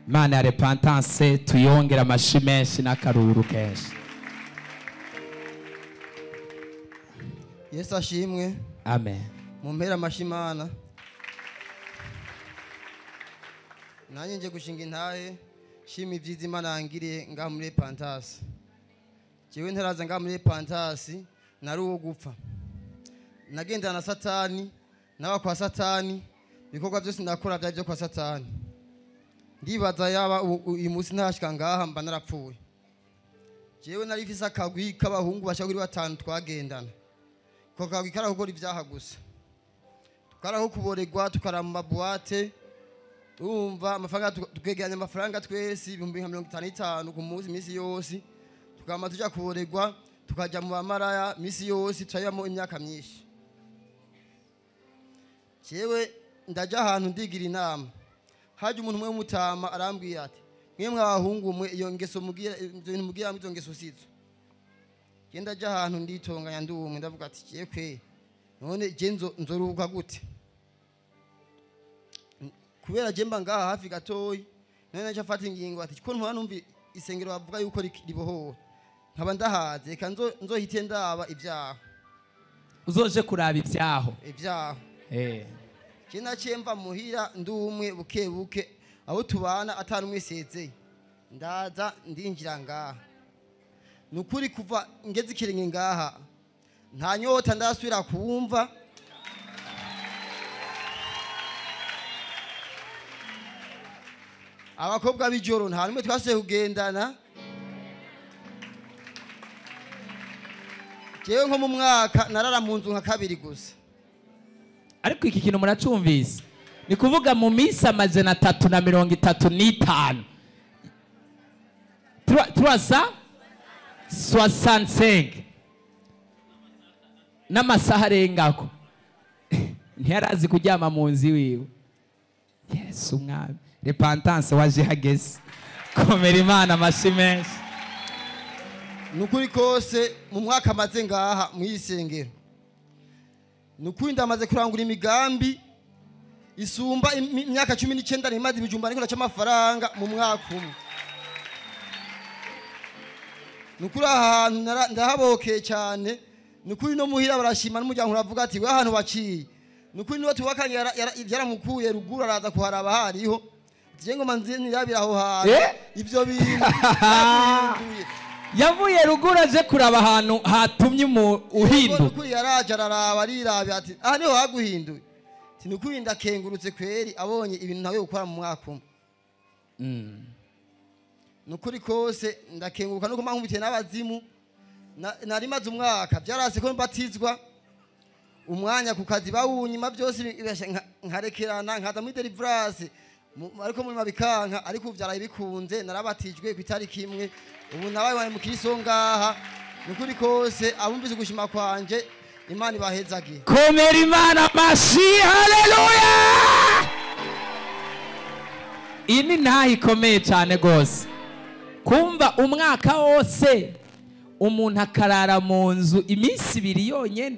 Imana ya Repentance tuyongera amashi menshi n'akaruru kenshi. Yesu ashimwe. Amen. Mumpera amashi Imana. Nanjye nje gushinga intahe shima ibyiza Imana yangiriye ngaha muri Repentance. Jewe ntaraza ngaha muri Repentance nari uwo gupfa. Nagendana na Satani, naba kwa Satani, ibikorwa byose ndakora byari byo kwa Satani. Ndibaza yaba uyu munsi ntashika ngaha mba narapfuye. Jewe nari mfise akagwi k'abahungu bashika kuri 5 twagendana. Ko kagwi karaho gukora ibyaha gusa. Tukaraho kuboregwa, tukara mu mabuwate. Urumva amafaranga tukegeranya amafaranga twese 55,000 ku munsi misi yose. Tukama tuja kuboregwa, tukaja mu bamaraya misi yose, turayamo imyaka myinshi. Jewe ndaja ahantu ndigira inama. Haje umuntu umwe w'umutama arambwira ati mwe mwabahungu mwe iyo ngeso mugira ibyo bintu mugira izo ngeso sizo. Je ndaja ahantu nditonganya ndumwe ndavuga ati je kwe none je nzoruhuka gute? Kubera je mba ngaha hafi gatoyi none naca mfata ingingo ati ko ntwa numvi isengero bavuga yuko ribohowe nkaba ndahaze reka nzohite ndaba ibyaho. Uzoje kuraba ibyaho. Ibyaho. Je naciye mva muhira ndumwe buke buke abo tubana atari umwisezeye ndaza ndinjira ngaha. Nukuri kuva ngeze ikirenge ngaha nta nyota ndasubira kumva. Abakobwa b'ijoro nta numwe twasuye kugendana. Jewe nko mu mwaka narara mu nzu nka kabiri gusa. Ariko iki kintu muracumvise ni kuvuga mu minsi 335 365 n'amasaha arengako ntiyarazi kuryama mu nzu iwiwe. Yesu umwami. Repentance waje hageze. Komera Imana amashi menshi. Nukuri kose mu mwaka maze ngaha mu isengero nukuri ndamaze kurangura imigambi isumba imyaka 19 ntimaze ibijumba ariko ndaca amafaranga mu mwaka umwe. Nukuri ahantu ndahabokeye cyane. Nukuri no muhira barashima n'umuryango uravuga ati we ahantu baciye. Nukuri niwe tubakanye yaramukuye ruguru araza kuharaba hariho. Je ngoma nzirabira aho hantu ivyo bintu yavuye ruguru aje kuraba ahantu hatumye uhinduka. Nukuri yaraje araraba arirabya ati aha niho haguhinduye. Ati nukuri ndakengurutse kweri abonye ibintu nawe gukora mu mwaka umwe. Nukuri kose ndakenguruka nuko mpankubitiye n'abazimu. Nari maze umwaka byarase ko mbatizwa umwanya ku kazi bawunyima byose nkarekerana nkaza muri deliverance ariko muri mabikanka ariko byaraye bikunze narabatijwe ku itariki imwe ubu nabaye mu Kristo ngaha. Nukuri kose abumvise gushima kwanje Imana ibahezagiye. Komera Imana amashi. Haleluya. Iyi ni ntaho ikomeye cyane gose kumva umwaka wose umuntu akarara mu nzu iminsi ibiri yonyene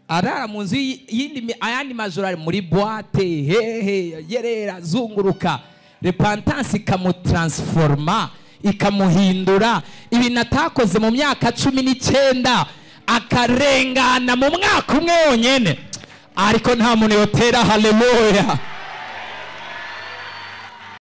arara mu nzu yindi ayandi majoro ari muri boîte hehe yerera zunguruka. Repentance ikamutransforma ikamuhindura ibintu atakoze mu myaka 19 akarengana mu mwaka umwe wonyene. Ariko nta muntu yotera haleluya.